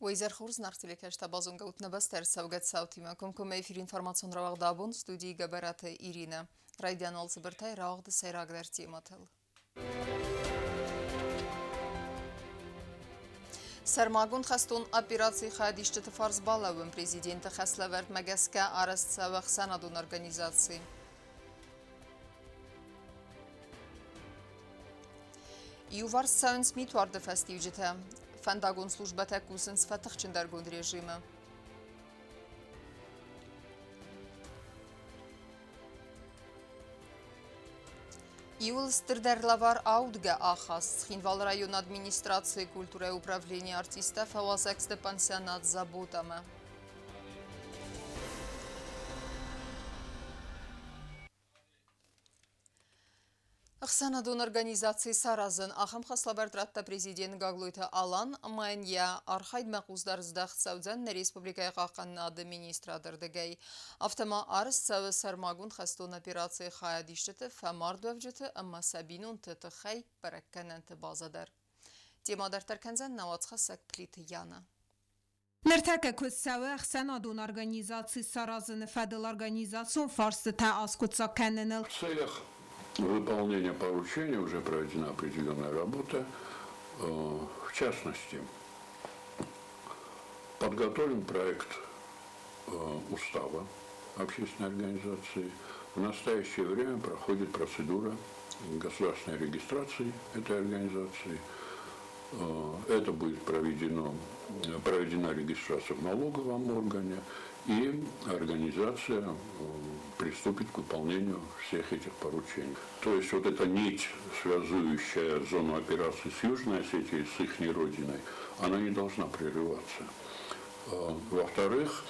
Уый изӕр хорз, нарты лекӕстӕ базонгӕ ут нӕ бӕстӕ ӕрцӕугӕ цаутимӕ. Комкоммӕ эфир информацион рауагъд абон студийы Гӕбӕраты Иринӕ. Райдиан уал цыбыртӕй рауагъды сӕйрагдӕр темӕтыл. Сӕрмагонд хӕстон операцийы хайадисджыты фарс балӕууын президенты хӕслӕвӕрдмӕ гӕсгӕ арӕзт цӕуы ӕхсӕнадон организаци. Иуварс цӕуынц митуарды фӕстиуджытӕ. Фӕндагон службӕтӕ кусынц фӕтыхджындӕргонд режимы. Иуыл стырдӕр лӕвар аудгӕ ахаст Цхинвалы районы администрацийы культурӕйы управленийы артисттӕ фӕуазӕг сты пансионат Забота-мӕ. Ӕхсӕнадон организаци саразын ахӕм хӕслӕвӕрд радта президент Гаглойты Алан ӕмӕ йын йӕ архайдмӕ хъусдард здӕхт цӕудзӕн нӕ республикӕйы хъахъхъӕнынады министрады рдыгӕй. Афтӕ ма арӕзт цӕуы сӕрмагонд хӕстон операцийы хайадисджыты, фӕмардуӕвджыты ӕмӕ сӕ бинонты тыххӕй бӕрӕггӕнӕнты базӕ дӕр. Темӕ дарддӕр кӕндзӕн нӕ уацхӕссӕг Плиты Яна. Ныртӕккӕ куыд цӕуы ӕхсӕнадон организаци саразыны фӕдыл организацион фарстытӕ аскъуыддзаг кӕныныл. В целях выполнения поручения уже проведена определенная работа. В частности, подготовлен проект устава общественной организации. В настоящее время проходит процедура государственной регистрации этой организации. Это будет проведена регистрация в налоговом органе, и организация приступит к выполнению всех этих поручений. То есть вот эта нить, связующая зону операции с Южной Осетией, с их родиной, она не должна прерываться. Во-вторых,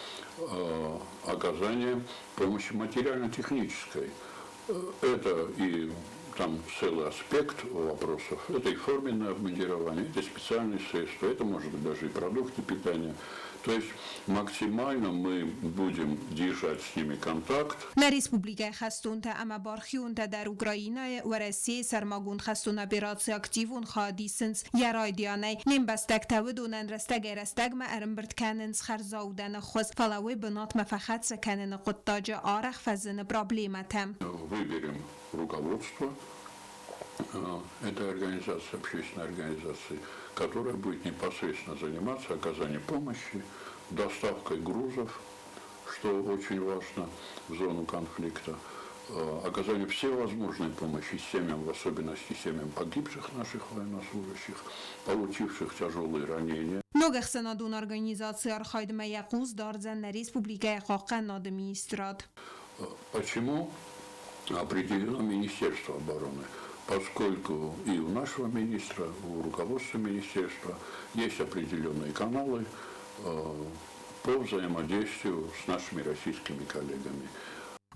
оказание помощи материально-технической. Это и там целый аспект вопросов. Это и форменное обмундирование, это специальные средства, это может быть даже и продукты питания. То есть максимально мы будем держать с ними контакт. Нӕ республикӕйы хӕстонтӕ ӕмӕ бархионтӕ дӕр Украинӕйы, Уӕрӕсейы сӕрмагонд хӕстон операцийы активон хайад исынц. Йӕ райдианӕй не мбӕстӕгтӕ уыдонӕн рӕстӕгӕй-рӕстӕгмӕ ӕрӕмбырд кӕнынц хӕрзаудӕн ӕххуыс, фӕлӕ уый бынатмӕ фӕхӕццӕ кӕныны хъуыддаджы арӕх фӕзыны проблемӕтӕ. Выберем руководство этой организации, общественной организации, которая будет непосредственно заниматься оказанием помощи, доставкой грузов, что очень важно в зону конфликта, оказание всевозможной помощи семьям, в особенности семьям погибших наших военнослужащих, получивших тяжелые ранения. Ног ӕхсӕнадон организацийы архайдмӕ йӕ хъус дардзӕн нӕ республикӕйы хъахъхъӕнынады министрад. Почему определено Министерство обороны? Поскольку и у нашего министра, у руководства министерства есть определенные каналы по взаимодействию с нашими российскими коллегами.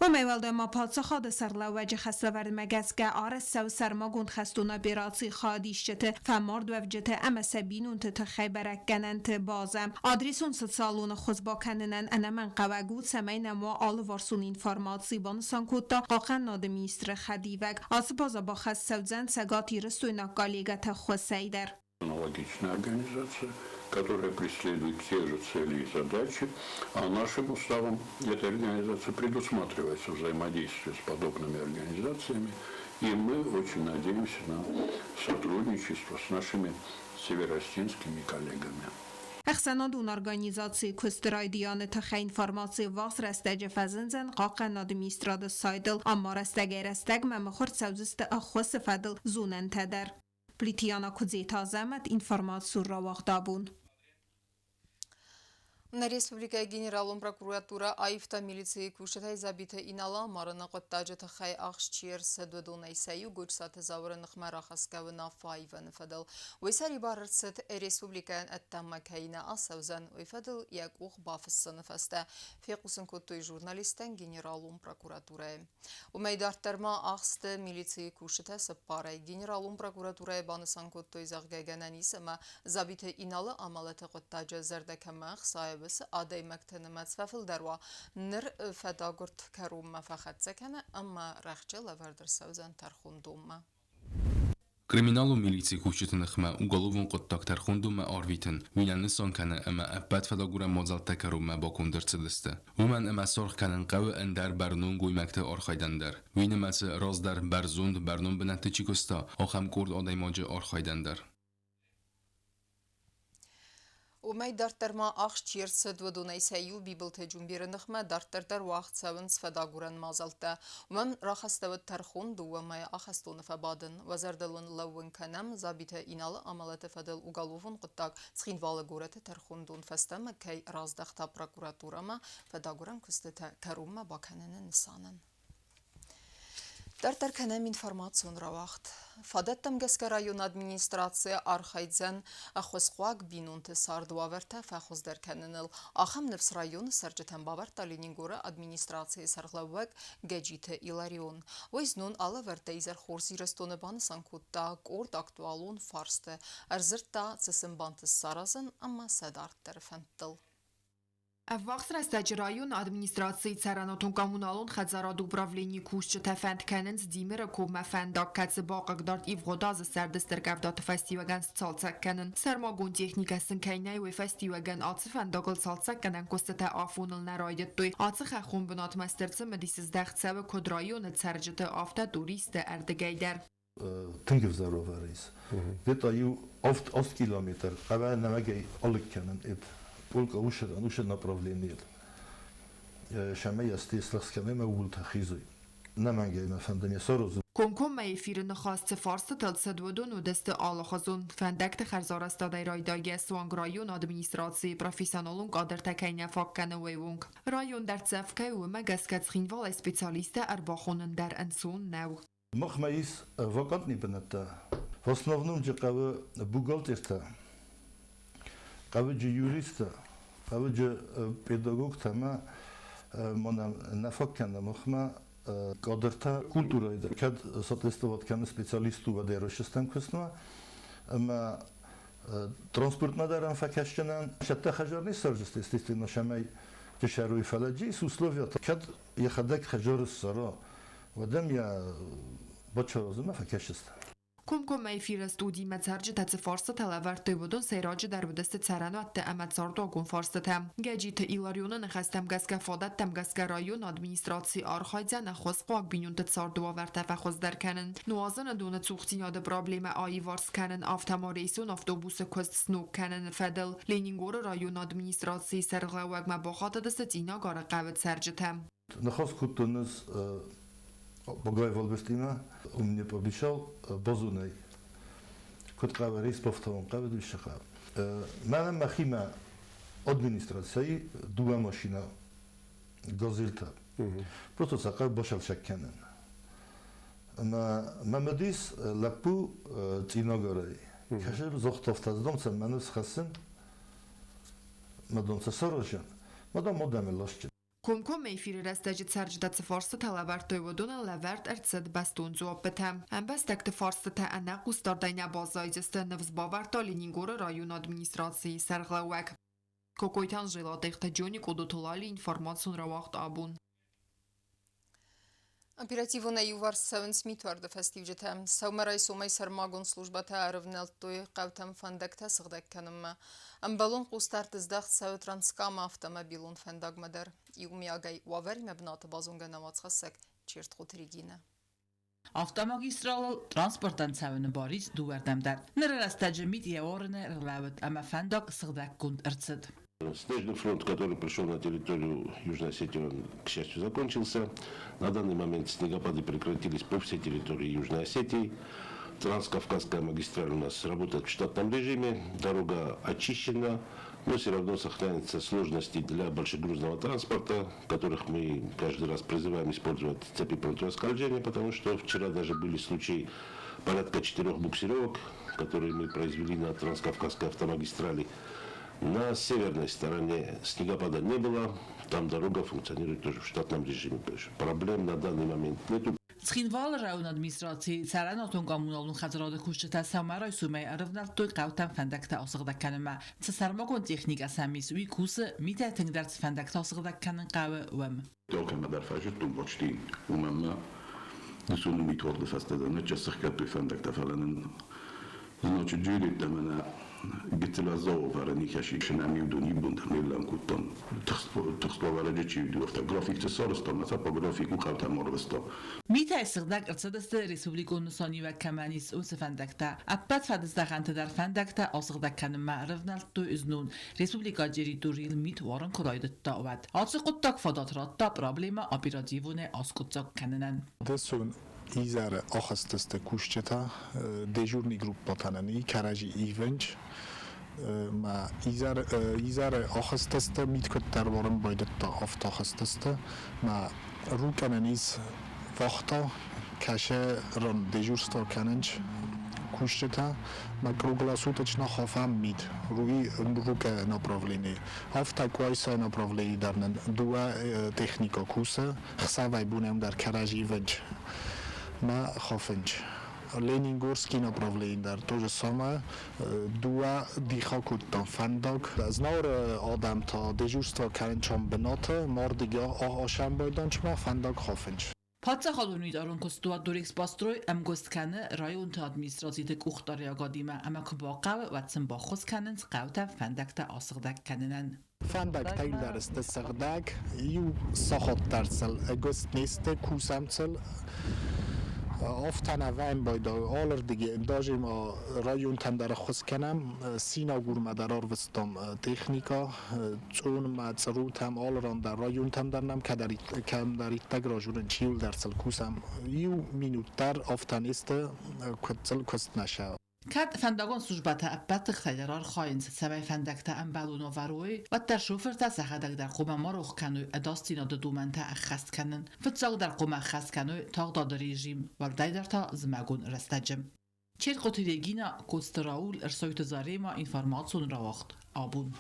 Уымӕй уӕлдай ма паддзахады сӕргълӕууӕджы хӕслӕвӕрдмӕ гӕсгӕ арӕзт цӕуы сӕрмагонд хӕстон операцийы хайадисджыты, фӕмардуӕвджыты ӕмӕ сӕ бинонты тыххӕй бӕрӕггӕнӕнты базӕ. Адресон социалон ӕххуыс бакӕнынӕн ӕнӕмӕнгхъӕуӕг у, цӕмӕй нӕм уа алыварсон информаци, банысан кодта хъахъхъӕнынады министры хӕдивӕг. Ацы базӕ баххӕст цӕудзӕн цӕгатирыстойнаг коллегӕты ӕххуысӕй дӕр. Аналогичная организация, которая преследует те же цели и задачи, а нашим уставом этой организации предусматривается взаимодействие с подобными организациями, и мы очень надеемся на сотрудничество с нашими североосетинскими коллегами. Ӕхсӕнадон организацийы куысты райдианы тыххӕй информаци ӕввахс рӕстӕджы фӕзындзӕн Хъахъхъӕнынады министрады сайтыл, ам ма рӕстӕгӕй-рӕстӕгмӕ мыхуыр цӕудзысты ӕххуысы фӕдыл зонӕнтӕ дӕр. Плитиана Куыдзеты Азӕмӕт информацион рауагъд абон. Нӕ республикӕйы генералон прокуратурӕ аивта милицийы кусджытӕй Дзабиты Иналы амарыны хъуыддаджы тыххӕй ахст чи ӕрцыд, уыдонӕй сӕ иу Гуджсаты Зауыры ныхмӕ рахӕсгӕ уынаффӕ аивыны фӕдыл. Уый сӕрибар ӕрцыд, республикӕйӕн ӕддӕмӕ кӕй нӕ ацӕудзӕн, уый фӕдыл йӕ къух бафыссыны фӕстӕ, фехъусын кодтой журналисттӕн генералон прокуратурӕйы. Уымӕй дарддӕр ма ахсты милицийы кусджытӕ цыппарӕй генералон прокуратурӕйы банысан кодтой, зӕгъгӕ, гӕнӕн ис ӕмӕ Дзабиты Иналы амӕлӕты хъуыддаджы зӕрдӕ кӕмӕ ӕхсайы, уыцы адӕймӕгты нымӕц фӕфылдӕр уа. Ныр фӕдагуырд кӕронмӕ фӕхӕццӕ кӕны ӕмӕ рӕхджы лӕвӕрд ӕрцӕудзӕн тӕрхондонмӕ. Криминалон милицийы кусджыты ныхмӕ уголовон хъуыддаг тӕрхондонмӕ арвитын уый нӕ нысан кӕны ӕмӕ ӕппӕт фӕдагурӕн мадзӕлттӕ кӕронмӕ баконд ӕрцыдысты. Уымӕн ӕмӕ саргъ кӕнын хъӕуы ӕндӕр бӕрнон гоймӕгты архайдӕн дӕр. Уый нымӕцы раздӕр бӕрзонд бӕрнон бынӕтты чи куыста, ахӕм къорд адӕймаджы архайдӕн дӕр. Уымӕй дарддӕр ма ахст чи ӕрцыд, уыдонӕй сӕ иу Бибылты Джумберы ныхмӕ дарддӕр дӕр уагъд цӕуынц фӕдагурӕн мадзӕлттӕ. Уымӕн рахастӕуыд тӕрхон дыууӕ мӕйы ахӕстоны фӕбадын. Уӕ зӕрдыл ын лӕууын кӕнӕм, Дзабиты Иналы амӕлӕты фӕдыл уголовон хъуыддаг Цхинвалы горӕты тӕрхондон фӕстӕмӕ кӕй раздӕхта прокуратурӕмӕ фӕдагурӕн куыстытӕ кӕронмӕ бакӕныны нысанӕн. Дарддӕр кӕнӕм информацион рауагъд. Фадӕттӕм гӕсгӕ районы администраци архайдзӕн ӕххуысхъуаг бинонты цардуавӕртӕ фӕхуыздӕр кӕныныл. Ахӕм ныфс районы цӕрджытӕн бавӕрдта Ленингоры администрацийы сӕргълӕууӕг Гӕджиты Иларион. Уый знон алӕвӕрдтӕ изӕр Хорз Ирыстоны банысан кодта къорд актуалон фарсты, ӕрдзырдта, цы сын бантыст саразын ӕмӕ сӕ дарддӕры фӕндтыл. Ӕввахс рӕстӕджы районы администрацийы цӕрӕнуатон-коммуналон хӕдзарады управленийы кусджытӕ фӕнд кӕнынц Димиры коммӕ фӕндаг, кӕцы бахъыгдард ивгъуыд азы сӕрды стыр къӕвдаты фӕстиуӕгӕн сцалцӕг кӕнын. Сӕрмагонд техникӕ сын кӕй нӕй, уый фӕстиуӕгӕн ацы фӕндагыл цалцӕггӕнӕн куыстытӕ афоныл нӕ райдыдтой. Ацы хӕххон бынатмӕ стыр цымыдис здӕхт цӕуы куыд районы цӕрджыты, афтӕ туристты ӕрдыгӕй дӕр. Тынг ӕвзӕр уавӕр ис. Где-то иу 8 километр хъӕуӕ нӕуӕгӕй алыг кӕнын эд только уыцы направление сӕмӕ йӕ слӕгъз кӕнӕм ууылты хизой. Нӕмӕнгӕй мӕ фӕнды ме саразын. Комкоммӕ эфиры ныхас цы фарстытыл цыд, уыдон уыдысты алыхуызон. Фӕндӕгты хӕрзарӕзтадӕй райдайгӕ суанг районы администрацийы профессионалон кадртӕ кӕй нӕ фаг кӕны, уый онг. Район дӕрддзӕф кӕй у, уымӕ гӕсгӕ Цхинвалӕй специалисттӕ ӕрбахонын дӕр ӕнцон нӕу. Махмӕ ис вакантный бынӕттӕ. В основном же хъӕуы бухгалтертӕ, хъӕуы же юристтӕ, хъӕуы же педагогтӕ ӕмӕ мӕнӕ нӕ фаг кӕны махмӕ кадртӕ культурӕйы дӕр. Кӕд соответствовать кӕны специалисту уӕдӕй куыстмӕ ӕмӕ транспортмӕ дӕр ӕм фӕкӕсджынӕн. Цӕттӕ хӕдзар не ссардзысты, естественно, цӕмӕй ссарой, фӕлӕ ис условия, кӕд йӕхӕдӕг хӕдзары ссара, уӕд ӕм йӕ бачаразынмӕ фӕкӕсдзысты. Комкоммӕ эфиры студимӕ цӕрджытӕ цы фарстытӕ лӕвӕрдтой, уыдон сӕйраджыдӕр уыдысты цӕрӕнуӕтты ӕмӕ цардуагон фарстытӕ. Гӕджиты Иларионы ныхӕстӕм гӕсгӕ фадӕттӕм гӕсгӕ районы администраци архайдзӕн ӕххуысхъуаг бинонты царды уавӕртӕ фӕхуыздӕр кӕнын, нуазыны доны цухдзинады проблемӕ аиварс кӕнын, афтӕ ма рейсон автобусы куыст сног кӕныны фӕдыл. Ленингоры районы администрацийы сӕргълӕууӕгмӕ бахатыдысты Цъинагары хъӕуы цӕрджытӕ. Ныхас кодтон ӕз Багаев Альбертимӕ, он мне пообещал базонай, куыд хъӕуы рейс бафтауын хъӕуы дыууӕ хъӕуы. Мӕнӕн мӕхимӕ администрацийы дыууӕ машинӕ газельтӕ. Просто сӕ хъӕуы басалсӕг кӕнын. Ӕмӕ мӕм уыдис лӕппу Цъинагарӕй. Кӕсы, загъта, дам, мӕ ныфс хӕссын, мӕ дам, сӕ саразӕн. Мӕ дам, адӕмы ласджын. Комкоммӕ эфиры рӕстӕджы цӕрджытӕ цы фарстытӕ лӕвӕрдтой, уыдонӕн лӕвӕрд ӕрцыд бӕстон дзуаппытӕ. Ӕмбӕстӕгты фарстытӕ ӕнӕ хъусдардӕй нӕ баззайдзысты, ныфс бавӕрдта Ленингоры районы администрацийы сӕргълӕууӕг. Кокойты Анжела, Тъехты Джони, Къодоты Лали, информацион рауагъд абон. Оперативонӕй иуварс цӕуынц митуарды фӕстиуджытӕ. Сӕумӕрайсомӕй сӕрмагонд службӕтӕ ӕрывнӕлдтой хъӕутӕм фӕндӕгтӕ сыгъдӕг кӕнынмӕ. Ӕмбӕлон хъусдард здӕхт цӕуы Транскамы автомобилон фӕндагмӕ дӕр. Иумиагӕй уавӕримӕ бынаты базонгӕ нӕ уацхӕссӕг Чертхъоты Регинӕ. Автомагистралыл транспортӕн цӕуыны бар ис дыууӕрдӕм дӕр. Ныры рӕстӕджы мит йӕ уарыны ӕрлӕууыд ӕмӕ фӕндаг сыгъдӕггонд ӕрцыд. Снежный фронт, который пришел на территорию Южной Осетии, он, к счастью, закончился. На данный момент снегопады прекратились по всей территории Южной Осетии. Транскавказская магистраль у нас работает в штатном режиме, дорога очищена, но все равно сохраняются сложности для большегрузного транспорта, которых мы каждый раз призываем использовать цепи противоскольжения, потому что вчера даже были случаи порядка четырех буксировок, которые мы произвели на Транскавказской автомагистрали. На северной стороне снегопада не было, там дорога функционирует тоже в штатном режиме. Проблем на данный момент нету. Цхинвалы районы администрацийы цӕрӕнуатон-коммуналон хӕдзарады кусджытӕ сӕумӕрайсомӕй ӕрывнӕлдтой хъӕутӕм фӕндӕгтӕ асыгъдӕг кӕнынмӕ. Цы сӕрмагонд техникӕ сӕм ис, уый кусы, митӕй тынгдӕр цы фӕндӕгтӕ асыгъдӕг кӕнын хъӕуы, уым. Алкӕмӕ дӕр фӕзыдтон почти, уымӕн ӕмӕ Дысоны митуарды фӕстӕ дӕр нычча сыхгӕдтой фӕндӕгтӕ, фӕлӕ нын ночы джуйреттӕ мӕнӕ гыццыл уӕззау уавӕры ныхас ис, ӕмӕ иу дон иу бон дӕр не ллӕм кодтам. Тыхст уавӕрӕджы чи уыди, афтӕ графикты сарӕзтам, ӕмӕ сӕ по графику хъӕутӕм арвыстам. Митӕй сыгъдӕг ӕрцыдысты республикон нысаниуӕг кӕмӕн ис, уыцы фӕндӕгтӕ. Ӕппӕт фӕдыздӕхӕнты дӕр фӕндӕгтӕ асыгъдӕг кӕнынмӕ ӕрӕвнӕлдтой знон, республикӕйы территорийыл мит уарын куы райдыдта, уӕд. Ацы хъуыддаг фадат радта проблемӕ оперативонӕй аскъуыддзаг кӕнынӕн. Дысон изӕры ахызтысты кусджытӕ дежурный группӕтӕн и кӕрӕдзи ивынч. Ма изӕры ахызтысты, мит куыддӕр уарын байдыдта, афтӕ ахызтысты. Ма рукъӕнӕн ис вахта, кӕсы ран дежурство кӕнынч кусджытӕ. Ма круглосуточно хафӕм мит, рукъӕ направление. Афтӕ Къуайсайы направлений дӕр нын дыууӕ техника кусы, хсӕвӕй бонӕм дӕр кӕрӕдзи ивынч мӕ хафынч. Ленингорский направлени дӕр то же самое. Дыууӕ диха кодтам фӕндаг. Знауыры адӕм та дежурство кӕнынчам бынаты, мардыгӕ асӕмбӕлдӕнчмӕ фӕндаг хафынч. Паддзахадон унитарон куыстуат Дорэкспострой ӕмгуыст кӕны районты администрациты къухдариуӕгадимӕ ӕмӕ куы бахъӕуы, уӕд сын баххуыс кӕнынц хъӕутӕ фӕндӕгтӕ асыгъдӕг кӕнынӕн. Фӕндӕгтӕ дӕр сты сыгъдӕг, иу сахат дӕр сыл ӕгуыст не сты, кусӕм сыл. Афтӕ нӕ вӕййы алырдыгӕй, даже ма районтӕн дӕр ӕххуыс кӕнӕм, Синагурмӕ дӕр арвыстам техникӕ, Цъонмӕ, Църутӕм, алыран дӕр, районтӕм дӕр нӕм кӕмдӕриддӕр разурын, чиуылдӕр сыл кусӕм. Иу минут дӕр афтӕ не сты, куыд сыл куыст нӕ сӕ. Кӕд фӕндагон службӕтӕ ӕппӕт тыхтӕй дӕр архайынц, цӕмӕй фӕндӕгтӕ ӕмбӕлон ӕвӕрой, уӕддӕр шофыртӕ сӕхӕдӕг дӕр хъуамӕ ма рох кӕной ӕдасдзинады домӕнтӕ ӕххӕст кӕнын. Фыццагдӕр хъуамӕ ӕххӕст кӕной тагъдады режим, уӕлдайдӕр та зымӕгон рӕстӕджы. Черкъоты Регина, Коцты Рауль, Ӕрсойты Зарема, информацион рауагъд абон.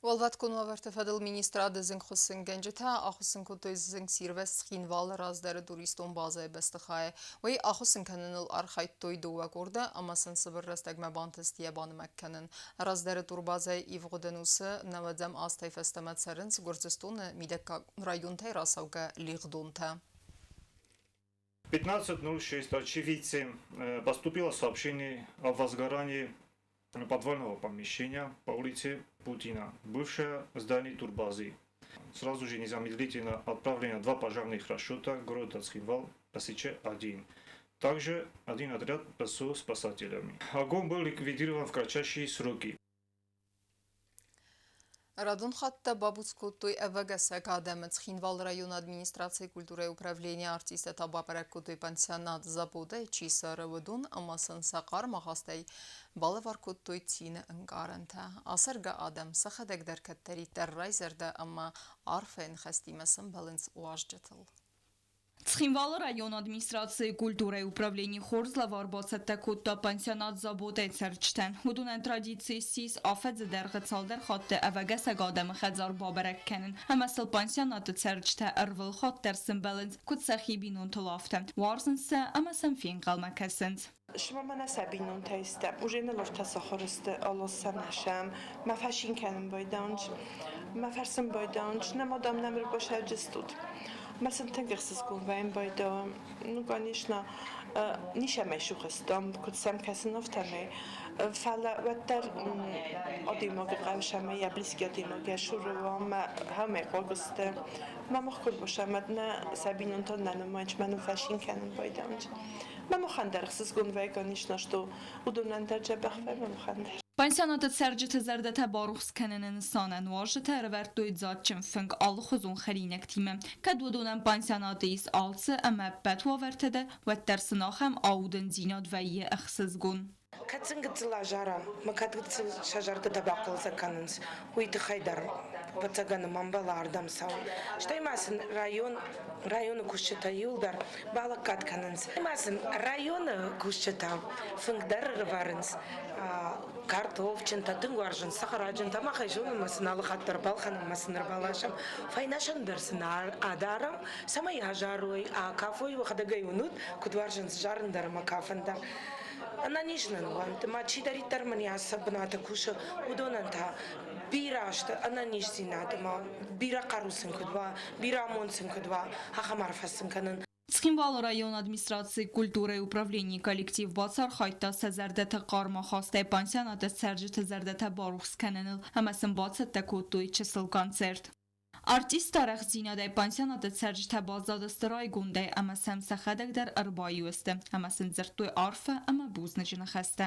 Уӕлвӕткон уавӕрты фӕдыл министрады зынгхуыссынгӕнджытӕ ахуыссын кодтой зынгсирвӕзт Цхинвалы раздӕры туристон базӕйы бӕстыхайы. Уый ахуыссын кӕныныл архайдтой дыууӕ къорды ӕмӕ сын цыбыр рӕстӕгмӕ бантыст йӕ банымӕг кӕнын. Раздӕры турбазӕйы ивгъуыд ӕнусы нӕуӕдзӕм азтӕй фӕстӕмӕ цӕрынц Гуырдзыстоны мидӕггаг районтӕй рацӕугӕ лигъдонтӕ. 15.06 очевидцы поступило сообщение о возгорании подвального помещения по улице Путина, бывшее здание турбазы. Сразу же незамедлительно отправлено два пожарных расчета города Цхинвал, СЧ-1. Также один отряд ПСО спасателями. Огонь был ликвидирован в кратчайшие сроки. Радон хатт та бабуц кодтой ӕвӕгӕсӕг адӕмы. Цхинвалы районы администрацийы культурӕйы управленийы артисттӕ та бабӕрӕг кодтой пансионат Забота-йы чи цӕры, уыдон ӕмӕ сын сӕ хъарм ахастӕй балӕвар кодтой цины ӕнкъарӕнтӕ. Ацӕргӕ адӕм сӕхӕдӕг дӕр кӕддӕриддӕр райзӕрдӕ ӕмӕ арфӕйы ныхӕстимӕ сӕмбӕлынц уазджытыл. Цхинвалы районы администрацийы культурӕйы управлени хорз лӕвар бацӕттӕ кодта пансионат Заботӕй цӕрджытӕн. Уыдонӕн традици ссис афӕдзы дӕргъы цалдӕр хатты ӕвӕгӕсӕг адӕмы хӕдзар бабӕрӕг кӕнын ӕмӕ сыл пансионаты цӕрджытӕ ӕрвылхатт дӕр сӕмбӕлынц, куыд сӕхи бинонтыл, афтӕ. Уарзынц сӕ ӕмӕ сӕм фенхъӕлмӕ кӕсынц. Шмамана сӕ бинонтӕ сты, уже ныллӕгтӕ сахуыр сты, алоссӕм мӕ фӕшин кӕнын байдӕнч, мӕ фӕрсын байдӕнч, нӕ мадам нӕм ӕрбасӕджыстут. Мӕ сын тынг ӕхсызгон вӕййын байдӕуы. Ну, конечно, ничӕмӕй сухыстам, куыд сӕм кӕсын, афтӕмӕй. Фӕлӕ уӕддӕр адӕймаджы хъӕуы ӕмӕ йӕ близкий адӕймаг йӕ цуры уа ӕмӕ хӕмӕй хъуаг сты. Мӕ мах куыд босӕмӕ нӕ сӕ бинонтӕн нӕ нымайынц, мӕ нын фӕшин кӕнын байдӕнч. Мӕ махӕн дӕр ӕхсызгон вӕййы, конечно, что уыдонӕн дӕр дзӕбӕх вӕййы, мӕ махӕн дӕр. Пансионаты цӕрджыты зӕрдӕтӕ барухс кӕныны нысанӕн уазджытӕ ӕрӕвӕрдтой дзаджджын фынг алыхуызон хӕринӕгтимӕ. Кӕд уыдонӕн пансионаты ис алцы ӕмӕ ӕппӕт уавӕртӕ дӕр, уӕддӕр сын ахӕм аудындзинад вӕййы ӕхсызгон. Кӕд сын гыццыл азара ӕмӕ кӕд гыццыл сӕ зӕрдӕтӕ бахъӕлдзӕг кӕнынц, уый тыххӕй дӕр ӕвӕццӕгӕн ӕмбӕлы ардӕм цӕуын. Стӕй ма сын район, районы кусджытӕ иуылдӕр балӕггад кӕнынц. Ма сын районы кусджытӕ фынг дӕр ӕрывӕрынц, картофджынтӕ тынг уарзынц, цӕхӕраджынтӕ. Мах ӕй зонӕм, ӕмӕ сын алы хатт дӕр балхӕнӕм ӕмӕ сын ӕрбаласӕм. Фӕйнӕ сӕн дӕр сын адарӕм, цӕмӕй азарой, акафой, уӕхӕдӕг ӕй уынут, куыд уарзынц зарын дӕр ӕмӕ кафын дӕр. Ӕнӕниз нын уӕнт, ӕмӕ чидӕриддӕр мын йӕ сӕ бынаты кусы, уыдонӕн та бирӕ азты ӕнӕниздзинад ӕмӕ бирӕ хъару сын куыд уа, бирӕ амонд сын куыд уа, ахӕм арфӕ сын кӕнын. Цхинвалы районы администрацийы культурӕйы управленийы коллектив бацархайдта сӕ зӕрдӕты хъарм ахастӕй пансионаты цӕрджыты зӕрдӕтӕ барухс кӕныныл ӕмӕ сын бацӕттӕ кодтой чысыл концерт. Артистты арӕхстдзинадӕй пансионаты цӕрджытӕ баззадысты райгондӕй ӕмӕ сӕм сӕхӕдӕг дӕр ӕрбаиу сты ӕмӕ сын дзырдтой арфӕ ӕмӕ бузныджы ныхӕстӕ.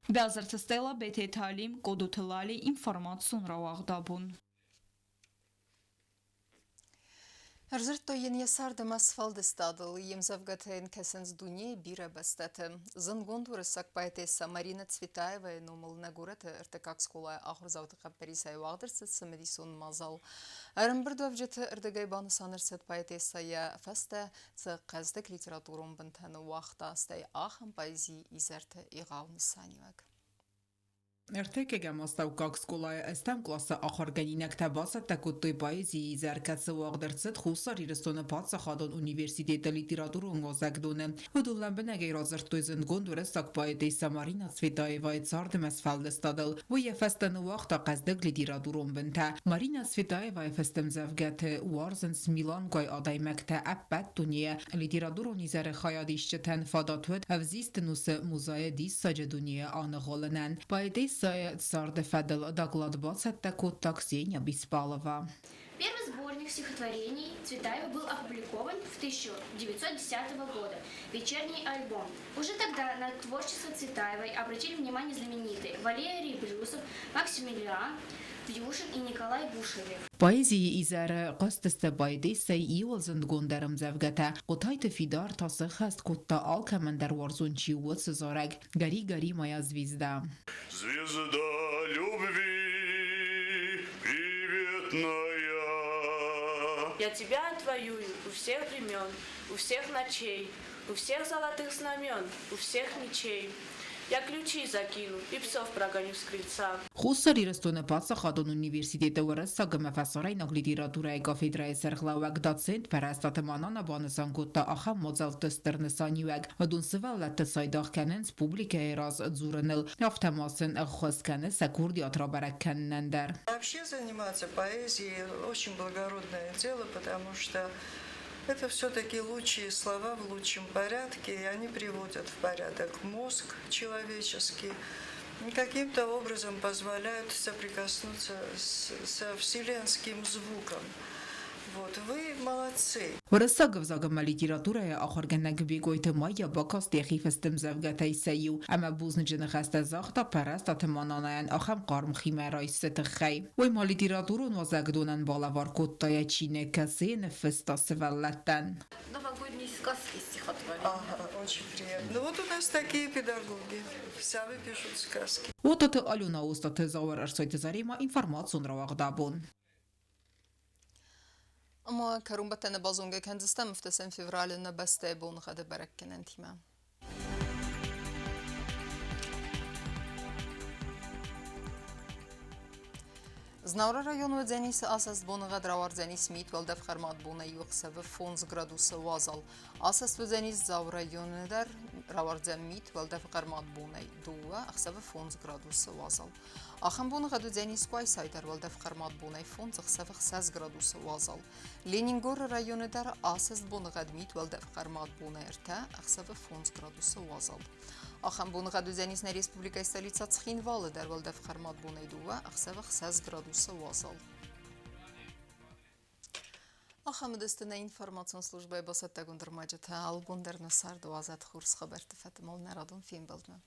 Бязырты Стелла, Бететы Алим, Къодоты Лали, информацион рауагъдабон. Ӕрдзырдтой йын йӕ цард ӕмӕ сфӕлдыстадыл. Йе мдзӕвгӕтӕ йын кӕсынц дунейы бирӕ бӕстӕты. Зындгонд уырыссаг поэтесса Марина Цветаевайы номыл нӕ горӕты ӕртыккаг скъолайы ахуырдзауты хъӕппӕрисӕй уагъд ӕрцыд цымыдисон мадзал. Ӕрӕмбырдуӕвджыты ӕрдӕгӕй банысан ӕрцыд поэтесса йӕ фӕстӕ цы хъӕздыг литературон бынтӕ ныууагъта, стӕй ахӕм поэзийы изӕрты егъау нысаниуӕг. Ӕртыккӕгӕм астӕуккаг скъолайы ӕстӕм къласы ахуыргӕнинӕгтӕ бацӕттӕ кодтой поэзийы изӕр, кӕцы уагъд ӕрцыд Хуссар Ирыстоны паддзахадон университеты литературон уазӕгдоны. Уыдон лӕмбынӕгӕй радзырдтой зындгонд уырыссаг поэтесса Марина Цветаевайы цард ӕмӕ сфӕлдыстадыл. Уый йӕ фӕстӕ ныууагъта хъӕздыг литературон бынтӕ. Марина Цветаевайы фӕстӕмдзӕвгӕты уарзынц милуангай адӕймӕгтӕ ӕппӕт дунейӕ. Литературон изӕры хайадисджытӕн фадат уыд ӕвзист ӕнусы музӕйы диссаджы дунейы аныгъуылынӕн. Поэтессӕйы царды фӕдыл доклад бацӕттӕ кодта Ксения Беспалова. Первый сборник стихотворений Цветаева был опубликован в 1910 года «Вечерний альбом». Уже тогда на творчество Цветаевой обратили внимание знаменитые Валерий Брюсов, Максимилиан Вьюшин и Николай Бушевев. Поэзийы изӕры хъазтысты поэтессӕйы иуыл зындгонддӕр ӕмдзӕвгӕтӕ. Хъотайты Фидар та сӕххӕст кодта алкӕмӕн дӕр уарзон чи у, уыцы зарӕг «Гори, гори, моя звезда». Звезда любви приветная. Я тебя отвоюю у всех времен, у всех ночей, у всех золотых знамен, у всех мечей. Я ключи закину и псов прогоню с крыльца. Хуссар Ирыстоны паддзахадон университеты уырыссаг ӕмӕ фӕсарӕйнаг литературӕйы кафедрӕйы сӕргълӕууӕг доцент Пӕрӕстаты Манана банысан кодта ахӕм мадзӕлтты стыр нысаниуӕг. Уыдон сывӕллӕтты цайдагъ кӕнынц публикӕйы раз дзурыныл, афтӕ ма сын ӕххуыс кӕны сӕ курдиат рабӕрӕг кӕнынӕн дӕр. Вообще заниматься поэзией очень благородное дело, потому что это все-таки лучшие слова в лучшем порядке, и они приводят в порядок мозг человеческий, каким-то образом позволяют соприкоснуться со вселенским звуком. Вот, вы молодцы. Уырыссаг ӕвзаг ӕмӕ литературӕйы ахуыргӕнӕг Бекъойты Майя бакаст йӕхи фыст ӕмдзӕвгӕтӕй сӕ иу ӕмӕ бузныджы ныхӕстӕ загъта Пӕрӕстаты Мананайӕн ахӕм хъарм химӕрайсты тыххӕй. Уый ма литературон уазӕгдонӕн балӕвар кодта йӕ чиныг, кӕцыйы ныффыста сывӕллӕттӕн. Новогодние сказки стихотворения. Ага, очень приятно. Ну вот у нас такие педагоги. Сами пишут сказки. Отаты Алена, Остаты Зауыр, Ӕрсойты Заремӕ, информацион рауагъдабон. Ӕмӕ кӕронбӕттӕны базонгӕ кӕндзыстӕм ӕвдӕсӕм февралы нӕ бӕстӕйы боныгъӕды бӕрӕггӕнӕнтимӕ. Знауыры районы уыдзӕнис асӕст боныгъӕд, рауардзӕнис мит, уӕлдӕф хъӕрмад бонӕй иу ӕхсӕвы 5 градусы уазал. Асӕст уыдзӕнис Дзауы районы дӕр, рауардзӕн мит, уӕлдӕф хъӕрмад бонӕй 2, ӕхсӕвы 5 градусы уазал. Ахӕм боныгъӕд уыдзӕнис Къуайсайы дӕр, уӕлдӕф хъӕрмад бонӕй 5, ӕхсӕвы 6 градусы уазал. Ленингоры районы дӕр асӕст боныгъӕд, мит, уӕлдӕф хъӕрмад бонӕй 3, ӕхсӕвы 5 градусы уазал. Ахӕм боныгъӕд уыдзӕнис нӕ республикӕйы столицӕ Цхинвалы дӕр, уӕлдӕф хъӕрмад бонӕй 2, ӕхсӕвы 6 градусы уазал. Ахӕм уыдысты нӕ информацион службӕйы бацӕттӕгонд ӕрмӕджытӕ. Алыбон дӕр нӕ царды уадзӕд хорз хабӕртты фӕтымыл нӕ радон фембӕлдмӕ.